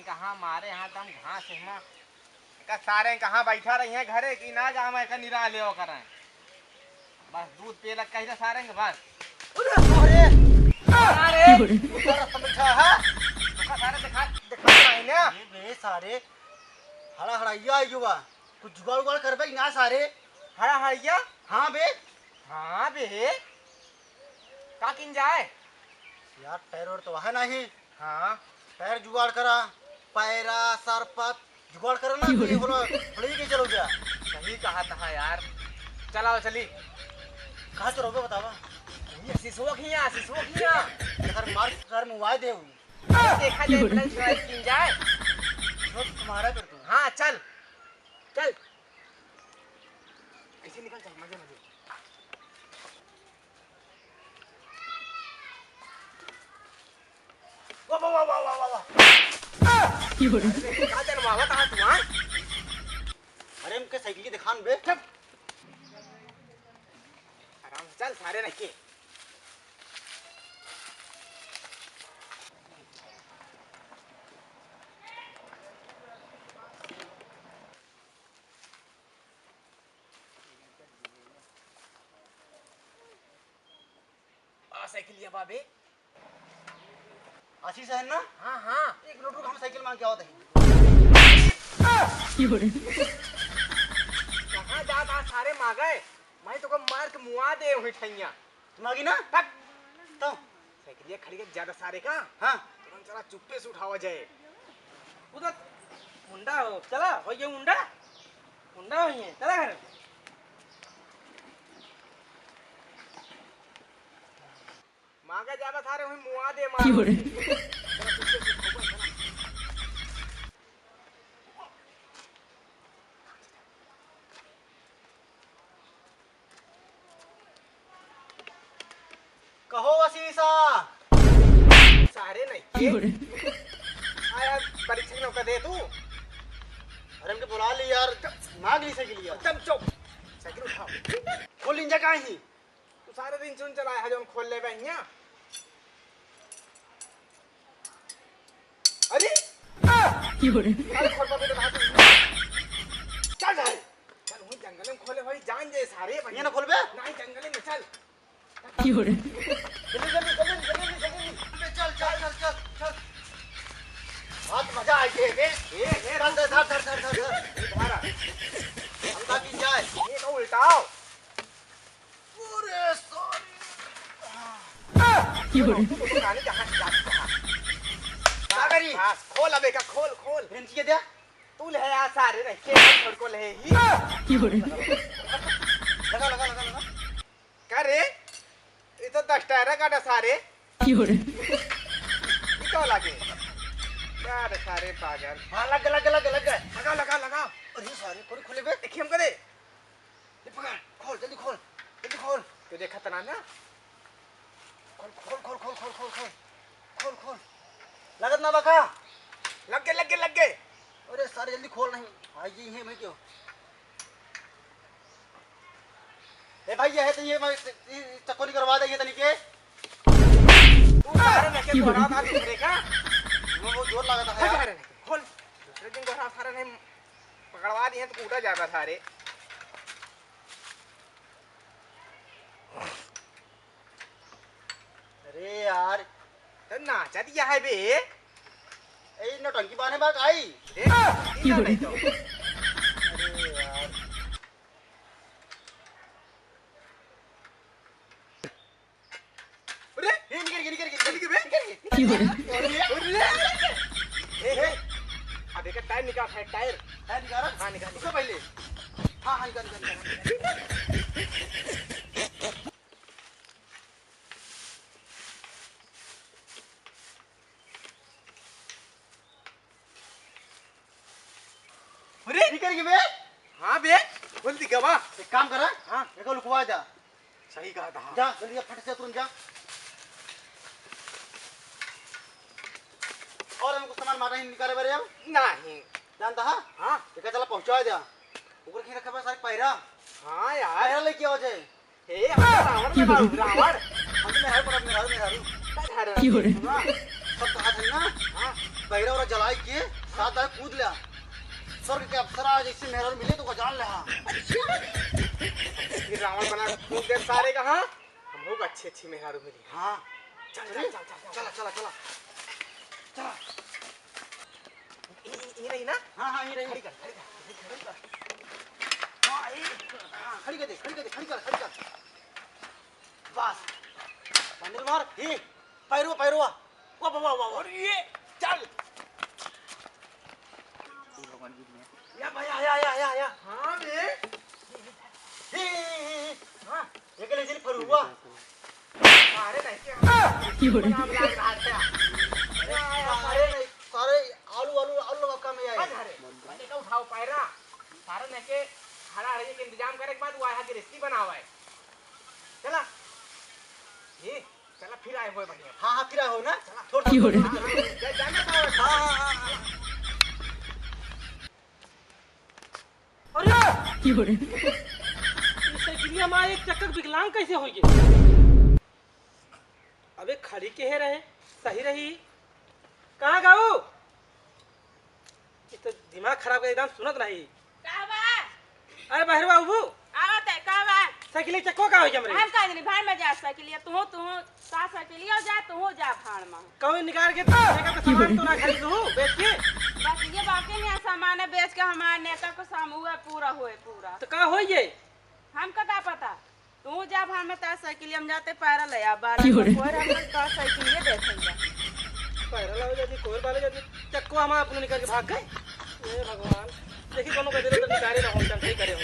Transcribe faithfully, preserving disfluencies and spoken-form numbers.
कहाँ मारे, हाँ, दम घास है, हाँ। का सारे कहाँ बैठा रही हैं घरे कि ना, जावा का निरा लेवा करें। बस दूध पिए लग कही ना सारे के बस। अरे सारे! अरे! ऊपर रस्ता बैठा है। देखा सारे, देखा, देखा नहीं ना। ये बे सारे, हड़ा हड़ैया आई जुआ। कुछ जुगाड़ उगाड़ करबे कि ना सारे? हड़ा हड़ैया? हाँ बे। हाँ बे। का किन जाए? यार, टायर वायर तो वहाँ नहीं। हाँ। टायर जुगाड़ करा, पैरा, सरपत, जुगाड़ करा ना, क्यों कि रे? होला, होला ही के चलो जा। सही कहा था यार। चलाओ चली। कहाँ चलो बे बतावा? ये सिसुआ खिया, सिसुआ खिया। अगर मार सर मुआ दे हूँ। देखा जाए, क्यों रे? French fries किन जाए। जो तुम्हारा फिर तू। हाँ, चल। चल। ऐसे निकल, चल, मजे, मजे। वाह, वाह, वाह। अरे, का तेरे मावा कहाँ तू, हाँ? अरे, हमके साइकिल की दिखान बे। चुप। आराम से चल, सारे रखे। आ, साइकिल या बाबे। आशीष है ना? हाँ, हाँ। एक मिनट रुक, हम साइकिल मांग के आवत है। कहाँ जात हा सारे मागे? मैं तो को मार के मुआ दे हुई ठैया। मांगी ना? तब? तो? साइकिलिया खड़ी के ज्यादा सारे का? हाँ। तुरंत चला चुप्पे से उठावा जाए। उधर मुंडा हो, चला, हो ये मुंडा? मुंडा हो ये, चला घर। मांगा जाबा थारे, वही मुआ दे मार। क्यों रे? कहो वसीसा। सारे नहीं। क्यों रे? आया परीक्षा नौका दे तू। अरे हमके बुला ली यार, मांग ली साइकिल यार। एकदम चुप। साइकिल उठाओ। खोल इंजा काहे ही? तू सारे दिन चुन चलाए है, जौन खोल लेबे हियाँ। अरे! क्यों रे? अरे, खोल पाबे तो बात नहीं। चल सारे। चल, वहीं जंगल में खोले भाई, जान जाए सारे भाई। ये ना खोलबे? नहीं, जंगल में चल। क्यों रे? जल्दी, जल्दी, जल्दी, जल्दी, जल्दी। अबे चल, चल, चल, चल, चल। बहुत मजा आई है बे। ए, ए, चल, धर, धर, धर, धर, धर। ये तुम्हारा। हम ताकि जाए। ये तो उल्टाओ। अरे, sorry। क्यों रे? तू तो जाने जहाँ से जाती है। का करी? बस, खोल अबे का, खोल, खोल। रेंचिया दे। तू ले आ सारे नहीं, के छोड़ को ले ही। क्यों रे? लगा, लगा, लगा, लगा। का रे? ये तो दस टायर का डा सारे। क्यों रे? ये तो लगे। यार सारे पागल। हाँ, लग, लग, लग, लग। लगा, लगा, लगा। अरे सारे, कोई खोले बे? देखिए हमको दे। ये पकड़, खोल, जल्दी खोल, जल्दी खोल। तू देखा तना ना? खोल, खोल, खोल। खोल, खोल। लगत ना बका? लग गए, लग गए, लग गए। अरे सारे जल्दी खोल नहीं। भाई जी हैं भाई क्यों? ए भाई ये है तो ये भाई, ये चक्को निकलवा दे ये तनिके। तू सारे लेके दोहरा था दूसरे का। वो, वो जोर लगा था हट यार। सारे नहीं, खोल। दूसरे दिन दोहरा सारे नहीं। पकड़वा दिए तो कूटा जाबा सारे। अरे यार। तो नाचा दिया है बे। ए, नौटंकी बाने बा काई? देख, इधर नहीं तो। अरे यार। अरे! ए, निकल गई, निकल गई, निकल गई, निकल गई। क्यों? अरे! अरे! ए, ए! अब एक टायर निकाल, है टायर। टायर निकाल? हाँ, निकाल, उससे निकाल। पहले। हाँ, हाँ, निकाल, निकाल, निकाल। अरे! निकल गई बे। हाँ बे, बोल दी गवा। एक काम करा, हाँ। एक लुकवा जा। सही कहा था। जा, जल्दी जा, फट से तुरंत जा। और हमको सामान माटा ही निकाले बारे अब? नहीं। जानता है? हाँ। एक चला पहुँचा जा। ऊपर कहीं रखा बा सारे पैरा। हाँ यार। पैरा लेके आओ जाए। ए, हम तो रावण में रावण, रावण। हम तो मेहरारू पड़ा, मेहरारू, मेहरारू। का घर है? क्यों रे? सब कहा था ना? हाँ। पहिरा ओरा जलाई के साथ आए कूद ले। स्वर्ग के अप्सरा जैसे मेहरारू मिले तो ओका जान ले। हाँ। फिर रावण बना के फूंक दे सारे का। हाँ, हम लोग अच्छी अच्छी मेहरारू मिली। हाँ। चल, चल, अरे, चल, चल, चल। चला, चला, चला। चला। ये, ये, ये रही ना? हाँ, हाँ, ये रही। खड़ी कर, खड़ी कर, खड़ी कर। हाँ, ये, हाँ, खड़ी कर दे, खड़ी कर दे, खड़ी कर, खड़ी कर। बस। बंडल मार। ये, पैरवा, पैरवा। वाह, वाह, वाह, वाह, वाह। और ये, चल। या भैया, या, या, या, या। हाँ बे। हे, हे, हे, हे। हाँ। ये के ले चल फरुआ। सारे नहीं के। की हो रही? नाम लाग रहा है। अरे, अरे, अरे, नहीं, सारे आलू, आलू, आलू लगा काम में आए। अरे, अरे, अरे, तो उठाओ पैरा। सारे नहीं के खड़ा रहिए के इंतजाम करे के बाद वो आया कि रेसिपी बनावा है। चला। ये चला, फिर आए होए बढ़िया। हाँ, हाँ, फिर आए हो ना। चला। थोड़ा की हो रही? हाँ, हाँ, जा-, जाना था। हाँ, हाँ, हाँ, हाँ। अरे! की हो रही? ई साइकिलिया मा एक चक्कर विकलांग कैसे होई गए? अबे खड़ी केहे रहे, सही रही। कहाँ गऊ? ई तो दिमाग खराब कर एकदम सुनत नहीं। का बा? अरे बहरवा उबू। आवत है, का बा? साइकिल चक्को का हो गया हमरे? हम का जनी भाड़ में जा साइकिलिया, तू, तू, ता साइकिलिया जा, तू जा भाड़ में। कौन निकाल के साइकिल पे सामान तो ना खरीद लूँ, बेच के? बस ये बाकी नहीं है, सामान बेच के हमारे नेता को सामूह पूरा होए पूरा। तो का होई ये? हमका का पता? तू जा भाड़ में, ता साइकिलिया में जाते पैरा ले आ, बार की हो रही? कोई हम लोग ता साइकिलिया देखेंगे। पैरा लाओ जाती, कोई बाले जाती, चक्को हमारा अपने निकाल के भाग गए। हे भगवान, देखी कोनो का दिल तो निकाले ना हो, चल सही करे हो।